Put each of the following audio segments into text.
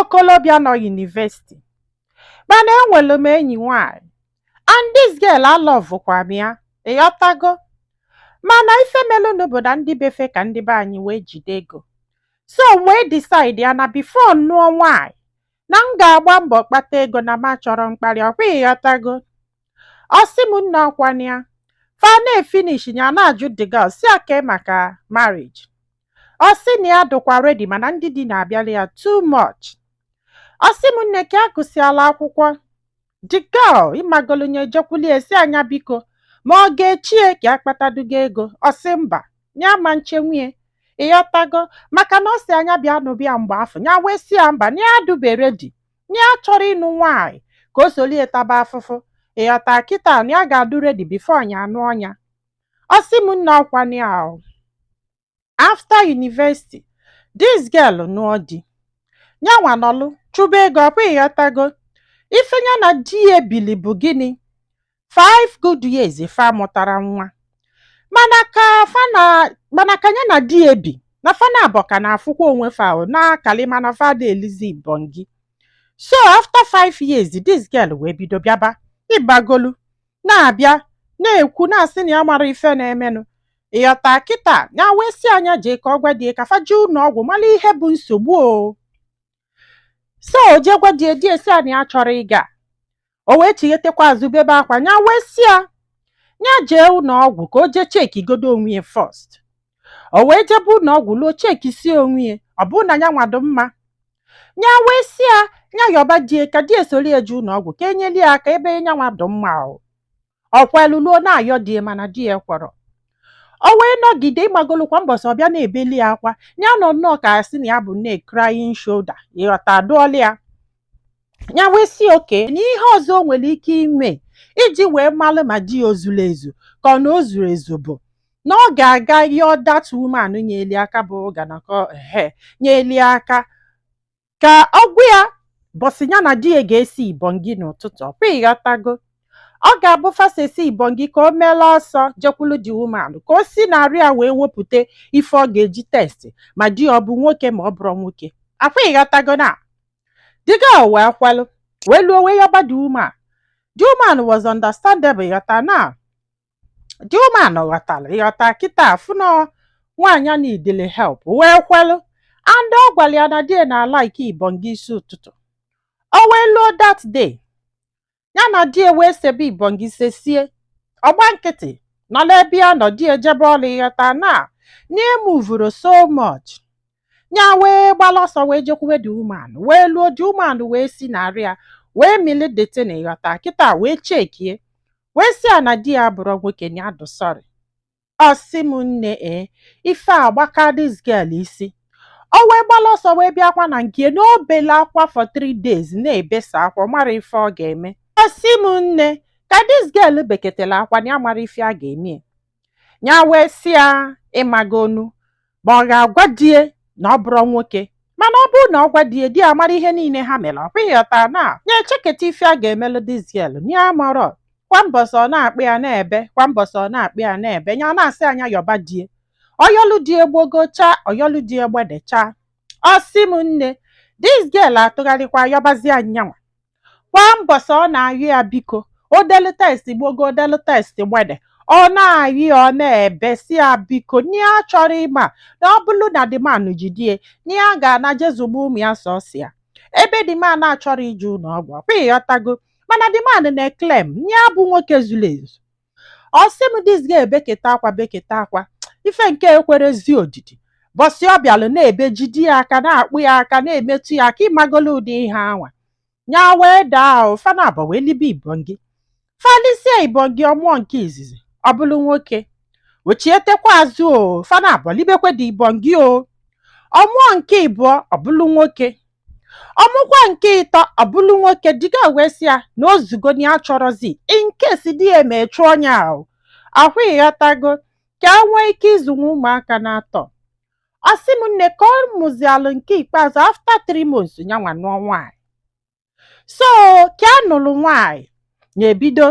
Okolobịa nọ university, mana enwere m enyi nwanyị, and this girl aloveụkwa m ya, ịghọtago? Mana ife melụnụ bụ na ndị befe ka ndị be anyị wee jide ego, so m wee decide ya na before nụọ nwaanyị na m ga-agba mbọ kpata ego, na m achọrọ mkparị ọkwa, ịghọtago? Ọ sị m, nna, ọkwana ya fa na-efinish ya, na-ajụ the girl si ake maka marriage. Ọ sị na ya dụkwa ready, mana ndị di na-abịala ya too much. Ọ sị m, nne, ka a gụsịala akwụkwọ, the girl ịmagolunye jekwulie si anya biko, ma ọ ga-echie ka akpatadugo ego. Ọ sị mba, ya ma nche nwunye, ịghọtago? Maka na ọ sị anya bịa nụbịa mgbe afọ ya, wee sị ya mba, na ya dube ready, na ya chọrọ ịnụ nwaanyị ka o solie taba afụfụ, ịghọta? Kịta na ya ga-adụ ready before ya anụ ọnya. Ọ sị m, nna, ọkwana ya o. After university, this girl nụọ di, nyanwa nọlụ chụba ego ọkwa, ịghọtago? Ife ya na di ya ebili bụ gịnị? 5 good years fa mụtara nwa, mana ka fa na mana ka ya na di ya bi na fa na abọ ka na-afụkwa onwe fa o na-akali, mana fa ada elizi ibongi. So after 5 years, this girl wee bido bịaba ịgbagolu, na-abịa na-ekwu, na-asị na ya mara ife na-emenụ, ịghọta? Kịta ya wee sị anya jee ka ọ gwa die ka fa jee ụlọ ọgwụ mara ihe bụ nsogbu o. So o jee gwa die, die sị ya na ya chọrọ ịga. O wee chighetekwa azụ bebe akwa. Ya wee sị ya ya jee ụlọ ọgwụ ka o jee checkigodo onwe ya first. O wee jebe ụlọ ọgwụ, luo, checkisi onwe ya, ọ bụrụ na ya nwado mma. Ya wee sị ya ya yọba die ka die soro ya jee ụlọ ọgwụ ka enyeli ya aka ebe ya nwado mma. O ọkwelu luo na-ayọ die, mana di ya ekwerọ. O wee nọgide ịgbagolu kwa mbọsị, ọbịa na-ebeli ya akwa, ya nọ nnọọ ka asị na ya bụ nne crying shoulder, ịghọta? Adụọla ya. Ya wee sị oke na ihe ọzọ o nwere ike ime iji wee malụ ma di ya o zuru ezu ka ọ na o zuru ezu bụ na ọ ga-aga yọọ that woman nyeli aka bụ ganakọ ehe nyeli aka ka ọgwụ ya bọsị ya na di ya ga-esi ibongi n'ụtụtụ ọkwa, ịghọtago? Ọ ga-abụ fasesi ibongi ka o meela ọsọ jekwulu the woman ka o si narị a wee wepụta ife ọ ga-eji test ma di ya ọ bụ nwoke ma ọ bụrụ nwoke akwa, ịghọtago? Na the girl wee kwelụ, wee luo, wee yọba the woman. The woman was understandable, ịghọta? Na the woman ghọtara, ịghọta? Kịta fụnọ nwaanyị a needile help, wee kwelụ, and ọ gwara ya na di ya na like ibongi isi ụtụtụ. O wee luo that day, ya na di ya wee sebe ibongi, sesie, ọgba nkịtị nọrọ ebe ya nọ, di ya jebe ọrụ, ịghọta? Na na-emuvuru so much, ya wee gbala ọsọ wee jekwuwe the woman, wee luo, the woman wee si narị ya wee mili dete na, ịghọta? Kịta wee checkie, wee sị ya na di ya bụrụ nwoke, na ya dụ sorry. Ọ sị m, nne, ee, ife a gbaka this girl isi. O wee gbala ọsọ wee bịakwa na nke na o bele akwa for 3 days, na-ebesa akwa, mara ife ọ ga-eme. Ọ sị m, nne, ka this girl beketela akwa na ya mara ife a ga-eme ya, wee sị ya ịmagonu ma ọ ga-agwa die na ọ bụrụ nwoke, mana ọ bụrụ na ọ gwa die, di ya mara ihe niile ha mere ọkwa, ịghọta? Na ya echeketa ife a ga-emelụ this girl na ya marọ. Kwa mbọsị ọ na-akpị ya na-ebe, kwa mbọsị ọ na-akpị ya na-ebe, ya na-asị anya yọba die, ọyọlụ die gbogocha, ọyọlụ die gbedecha. Ọ sị m, nne, this girl atụgharịkwa yọbazi anyanwa. Kwa mbọsị ọ na-ayọ ya biko, odelu test gbogo, odelu test gbede, ọ na-ayị, ọ na-ebe, si ya biko, na ya chọrọ ịma na ọ bụrụ na the man jidie, na ya ga-ana jezugbo ụmụ ya sọsọ ya, ebe the man achọrọ ije ụlọ ọgwụ ọkwa, ịghọtago? Mana the man na-eclaim na ya bụ nwoke zuru ezu. Ọ sị m, this girl beketa akwa, beketa akwa, ife nke ekwerezi odidi. Bọsị ọ bịalụ na-ebe, jide ya aka, na-akpụ ya aka, na-emetụ ya aka, ịmagolo ụdị ihe anwa nya wee daa ahụ. Fana abọ wee libe ibongi, falisie ibongi, ọmụọ nke izizi, ọ bụrụ nwoke. Ochietekwa azụ o, fana abọ libekwe dị ibongi o, ọmụọ nke ịbụọ, ọ bụrụ nwoke. Ọmụkwa nke ịtọ, ọ bụrụ nwoke. Diga wee sị ya na ozugo, na ya chọrọzi in case di ya emechu ọnya ahụ ahụ, ịghọtago? Ka a nwee ike ịzụnwe ụmụaka na-atọ. Ọ sị m, nne, ka ọ mụzialụ nke ikpeazụ after 3 months, nyanwa nụọ nwaanyị. So ka a nụrụ nwaanyị, na-ebido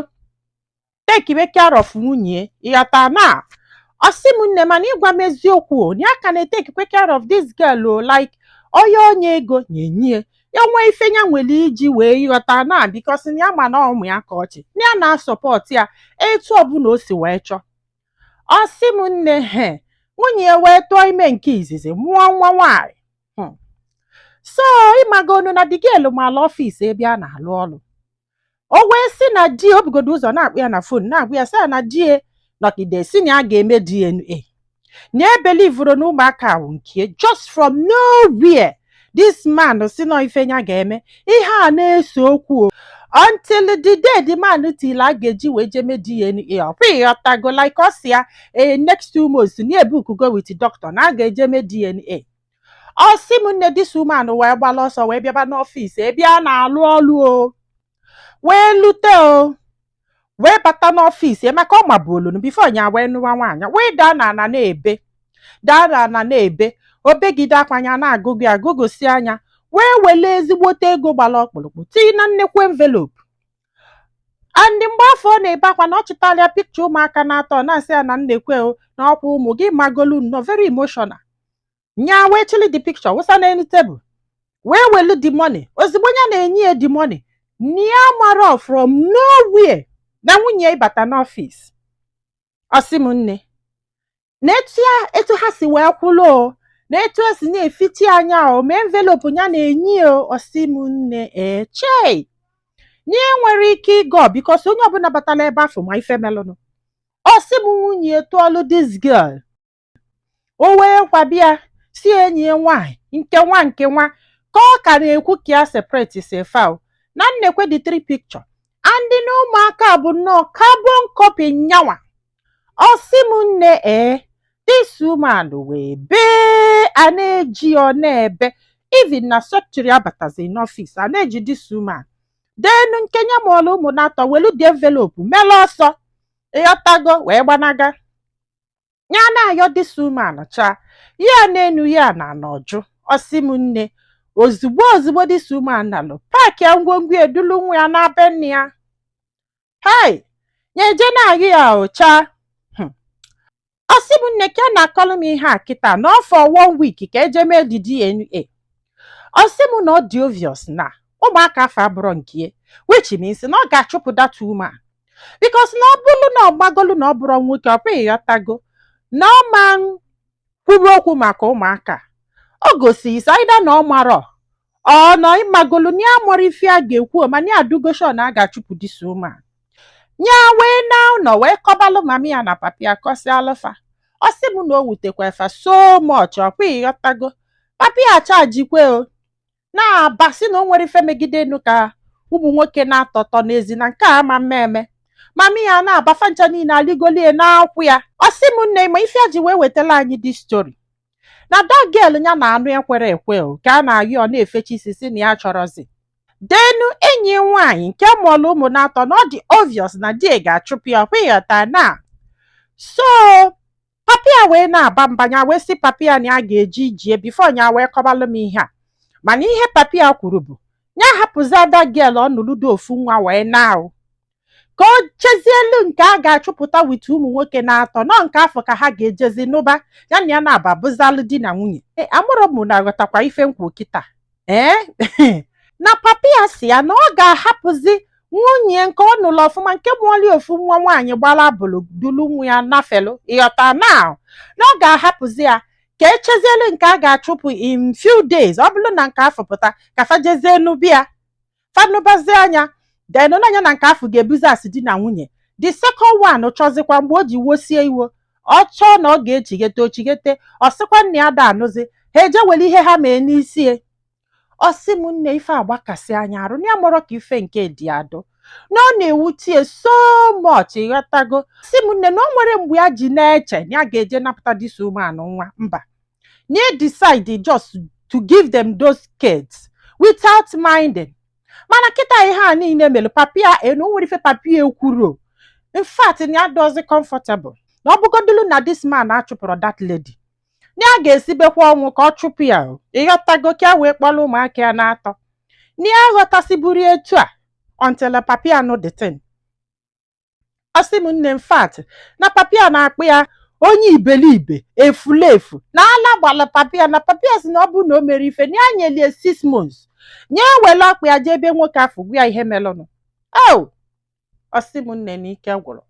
takewe care of nwunye, ịghọta? Na ọ sị m, nne, mana ịgwa m eziokwu o, na ya ka na-etakekwe care of this girl o, like Onye onye ego nyenyie ya nwee ife ya nwere iji wee ịghọta na because na ya ma na ụmụ ya ka ọchị na ya na-asupport ya etu ọbụla o si wee chọọ. Ọ sị m, nne, he nwunye ya wee tụọ ime nke izizi, mụọ nwa nwaanyị. So ịmagonu na the girl mala office ebe a na-alụ ọrụ. O wee sị na di o bugodo ụzọ na-akpụ ya na phone, na-agwa ya sị ya na di ya nọgide si na ya ga-eme DNA, na ebelivuru na ụmụaka ahụ nke just from nowhere this man si nọ ife ya ga-eme. Ihe a na-ese okwu o until the day the man tili a ga-eji wee jeme DNA. Ọ kwa ịghọtago, like ọ si ya ee, next 2 months na ebukugo with doctor na a ga-eje mee DNA. Ọ sị m, nne, this woman wee gbala ọsọ wee bịaba n'office ebe a na-alụ ọlụ o, wee lute o, wee bata n'office maka ọ mabu olunu before nya wee nụwa nwaanyị, wee daa n'ala na-ebe, daa n'ala na-ebe, obegide akwa ya na-agụgụ ya agụgụsi anya, wee wele ezigbote ego gbara ọkpụrụkpụ tii na nnekwu envelope. And mgbe afọ ọ na-ebe akwa na ọ chịtara ya pikcha ụmụaka na-atọ, na-asị ya na nnekwe o na ọkwa ụmụ gị magolu nnọọ, very emotional. Nya wee chili the picture wụsa n'elu tebụl, wee welu the money. Ozugbo ya na-enye ya the money, nia mara from nowhere na nwunye ya ịbata n'office. Ọ sị m, nne, na etu ya etu ha si wee kwụlụ o, na etu esi na-efichi anya o ma envelope ya na-enye o. Ọ sị m, nne, ee, chei, na e nwere ike ịgọ because onye ọbụla batara ebe afọ ma ife melụnụ. Ọ sị m, nwunye tụọlụ this girl, o wee kwabịa si enyi ya nwaanyị nke nwa nke nwa ka ọ ka na-ekwu ka ya separate si fa o, na nnekwe the three picture and na ụmụaka bụ nnọọ carbon copy nyanwa. Ọ sị m, nne, ee, this woman wee bee, a na-eji ọ na-ebe, even na secretary abatazi n'office a na-eji this woman denu nke nye mụọlụ ụmụ na-atọ, welu the envelope mele ọsọ, ịghọtago, wee gbanaga. Ya na-ayọ this woman cha ya n'enu ya na n'ọjụ. Ọsị m, nne, ozugbo ozugbo this woman nalụ pack ya ngwongwo, edulu nwa ya na be nne ya. Hei, ya eje na-ayọ ya ocha. Ọsị m, nne, ka a na-akọlụ m ihe a kịta na ọ for one week ka eje mee the DNA. Ọ sị m na ọ dị obvious na ụmụaka afọ abụrọ nke, which means na ọ ga-achụpụ that woman because na ọ bụrụ na ọ gbagolu na ọ bụrụ nwoke, ọ pụghị, ịghọtago, na ọ ma kwuru okwu maka ụmụaka. O gosi is either na ọ marọ ọ nọ ịmagolu na ya mụrụ ife a ga-ekwu, mana ya adugo sure na a ga-achụpụ this woman. Nya wee na ụlọ wee kọbalụ mami ya na papi ya, kọsịalụfa. Ọ sị m na o wutekwa fa so much. Ọkwa ịghọtago, papi ya chajikwe o na-aba sị na o nwere ife megide enu ka ụmụ nwoke na-atọtọ n'ezi na nke a ama mmemme. Mami ya na-abafa ncha niile aligolie na-akwụ ya. Ọ sị m, nne, ma ife a ji wee wetala anyị this story na that girl ya na-anụ ekwere ekwe o ka a na-ayọ, ọ na-efecha isi si na ya chọrọzi denu enyi nwaanyị nke mụọlụ ụmụ na-atọ, na ọ dị obvious na di ga-achụpụ ya. Ọkwa ịghọta na so papi ya wee na-aba mba, ya wee sị papi ya na ya ga-eji ijie before ya wee kọbalụ m ihe a. Mana ihe papi ya kwuru bụ ya hapụzi that girl ọ nụlụdo ofu nwa wee na o ka o chezielu nke a ga-achụpụta with ụmụ nwoke na-atọ nọ nke afọ ka ha ga-ejezi nụba ya na ya na-aba bụzalụ di na nwunye. E amụrụ m na aghọtakwa ife nkwu kịta. Ee, na papi ya si ya na ọ ga-ahapụzi nwunye nke ọ nụrụ ọfụma, nke mụọli ofu nwa nwaanyị gbara abụlụ dulu nwa ya nafelu, ịghọta na na ọ ga-ahapụzi ya ka echezielu nke a ga-achụpụ in few days. Ọ bụrụ na nke afọ pụta ka fajezie nubia, fanụbazie anya then n'anya na nke afọ ga-ebuzi asị di na nwunye. The second one chọzikwa mgbe o ji wosie iwo, ọ chọọ na ọ ga-echighete ochighete, ọ sịkwa nna ya da anụzi ha eje were ihe ha mee n'isi. Ọ sị m, nne, ife agbakasị anya arụ na ya mụrụ ka ife nke dị adụ na ọ na-ewutie so much, ịghọtago. Si m, nne, na o nwere mgbe ya ji na-eche na ya ga-eje napụta this woman nwa mba, na ya decide just to give them those kids without minding. Mana kịta ihe a niile mere papi ya enu, o nwere ife papi ya ekwuru. In fact, na ya dozi comfortable na ọ bụgodulu na this man achụpụrụ that lady, na ya ga-esibekwa ọnwụ ka ọ chụpụ ya o, ịghọtago, ka ya wee kpọrọ ụmụaka ya na-atọ. Na ya ghọtasịburu etu a until papi ya nụ the thing. Ọ sị m, nne, in fact, na papi ya na-akpụ ya Onye iberibe, efulefu na ala gbara papa ya, na papa ya si na ọ bụrụ na o mere ife na ya nyelie 6 months, nye were ọkpa ya jee ebe nwoke afọ gwa ya ihe melụnụ. O ọsị m, nne, na ike gwụrụ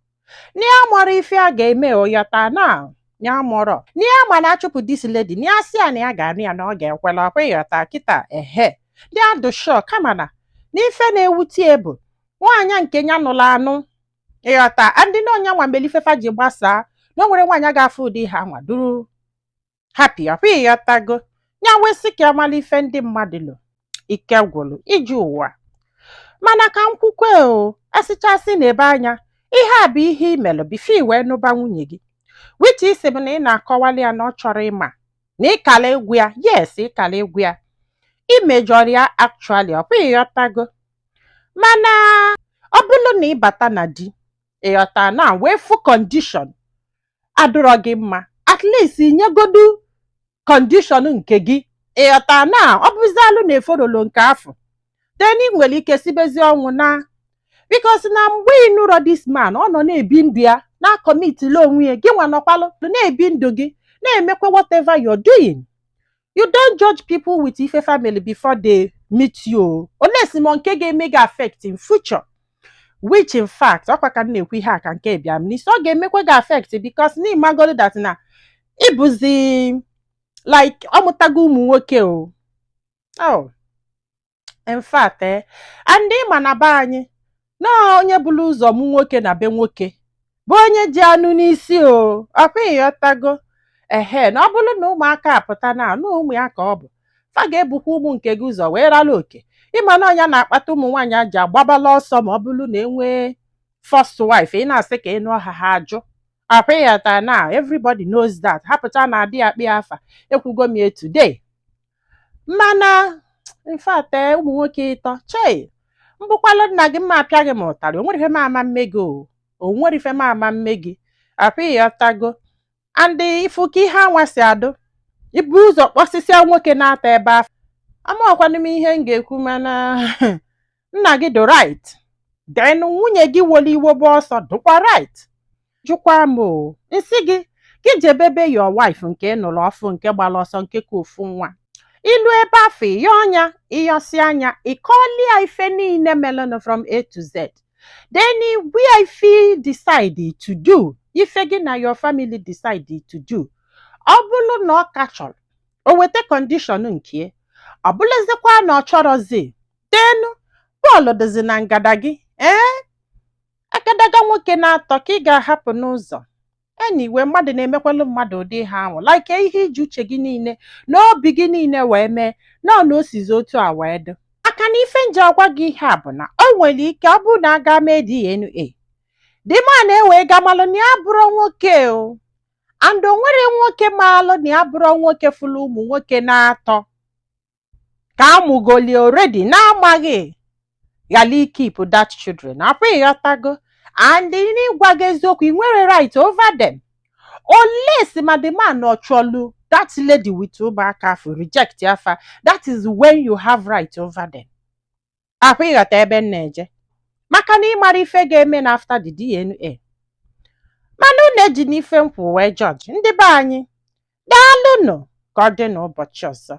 na ya mọrọ ife a ga-eme. Oyọta na ya mọrọ na ya ma na achụpụ this lady, na ya sị ya na ya ga-anụ ya, na ọ ga-ekwela ọkwa. Ịghọta kịta? Ehe, ya dụ sure, kama na n'ife na-ewute ya bụ nwaanyị nke ya nụrụ anụ, ịghọta? Ndị na onye nwa mere ifefa ji gbasaa, na o nwere nwaanyị ga-afụ ụdị ha nwa duru happy ọkwa. Ịghọtago? Ya wesị ka amala ife ndị mmadụ lụ. Ike gwụrụ iji ụwa, mana ka m kwukwe o, asịchasị na ebe anya ihe a bụ ihe imelụ before i wee nụba nwunye gị, which isi bụ na ị na-akọwali ya na ọ chọrọ ịma na ịkala egwu ya. Yes, ịkala egwu ya, imejọrọ ya actually ọkwa. Ịghọtago? Mana ọ bụrụ na ịbata na di, ịghọta, na wee fụ condition adịrọ gị mma, at least nyegodu condition nke gị, ịghọta, na ọ bụzialụ na eforolo nke afọ, then ị nwere ike sibezi ọnwụ na because na mgbe ị nụrọ this man, ọ nọ na-ebi ndụ ya, na-acommitili onwe ya. Gị nwa nọkwalụ na-ebi ndụ gị, na-emekwa whatever you're doing. You don't judge people with ife family before they meet you, unless ma nke ga-eme gị affect in future, which in fact ọkwa ka m na-ekwu ihe a ka nke bịa m n'isi, ọ ga-emekwa gị affect because na ịmagolu that na ịbụzi like ọ mụtago ụmụ nwoke o. Oh, in fact, and ịma na be anyị na onye bụrụ ụzọ mụ nwoke na be nwoke bụ onye ji anụ n'isi o ọkwa. Ịghọtago? Ehe, na ọ bụrụ na ụmụaka apụta na anụ ụmụ ya ka ọ bụ fa ga-ebukwa ụmụ nke gị ụzọ wee rara oke. Ịma na ọnya na-akpata ụmụ nwaanyị ji agbabala ọsọ ma ọ bụrụ na enwee first wife, ị na-asị ka ị nụọ ha, ha ajụ akwa. Ịghọta na everybody knows that ha pụta na adị akpị afa. Ekwugo m ya today, mana in fact, ụmụ nwoke ịtọ chei mbụkwalụ nna gị mma apịa gị ma ụtarị. O nwere ife m ama mme gị o, o nwere ife m ama mme gị akwa. Ịghọtago? And ifu ka ihe anwa si adụ ibu ụzọ kpọsịsịa nwoke na-ata ebe afọ, amaọkwanụ m ihe m ga-ekwu, mana nna gị do right, then nwunye gị were iwe gba ọsọ dụkwa right. Jụkwa m o, nsị gị gị jebebe your wife nke ị nụrụ ọfụ, nke gbara ọsọ, nke ka ofu nwa ilu ebe afọ ịyọ ọnya, ịyọsi anya, ịkọlia ife niile melenụ from A to Z, then gwa ya ife decide to do, ife gị na your family decide to do. Ọ bụrụ na ọ ka chọrọ o weta condition nke ọ bụlụzikwa na ọ chọrọzi, then bọọlụ dịzi na ngada gị. Ee, agadaga nwoke na-atọ ka ị ga-ahapụ n'ụzọ. Anyway, mmadụ na-emekwalụ mmadụ ụdị ha ahụ, like ihe iji uche gị niile na obi gị niile wee mee nọ na o sizi otu a wee dị aka na ife nji agwa gị ihe a bụ na o nwere ike ọ bụrụ na aga mee DNA, the man na-ewe gamalụ na ya bụrụ nwoke o, and o nwere nwoke maalụ na ya bụrụ nwoke fụlụ ụmụ nwoke na-atọ ka amụgoli already na-amaghị ghara ikeep that children akwa. Ịghọtago? And n'ịgwa gị eziokwu, ị nwere right over them unless ma the man ọ chọlụ that lady with ụmụaka afọ reject afa. That is when you have right over them akwa. Ịghọta ebe m na-eje? Maka na ịmara ife ga-eme na after the DNA. Mana unu eji n'ife nkwụ wee judge ndị be anyị. Daalụnụ, ka ọ dị n'ụbọchị ọzọ.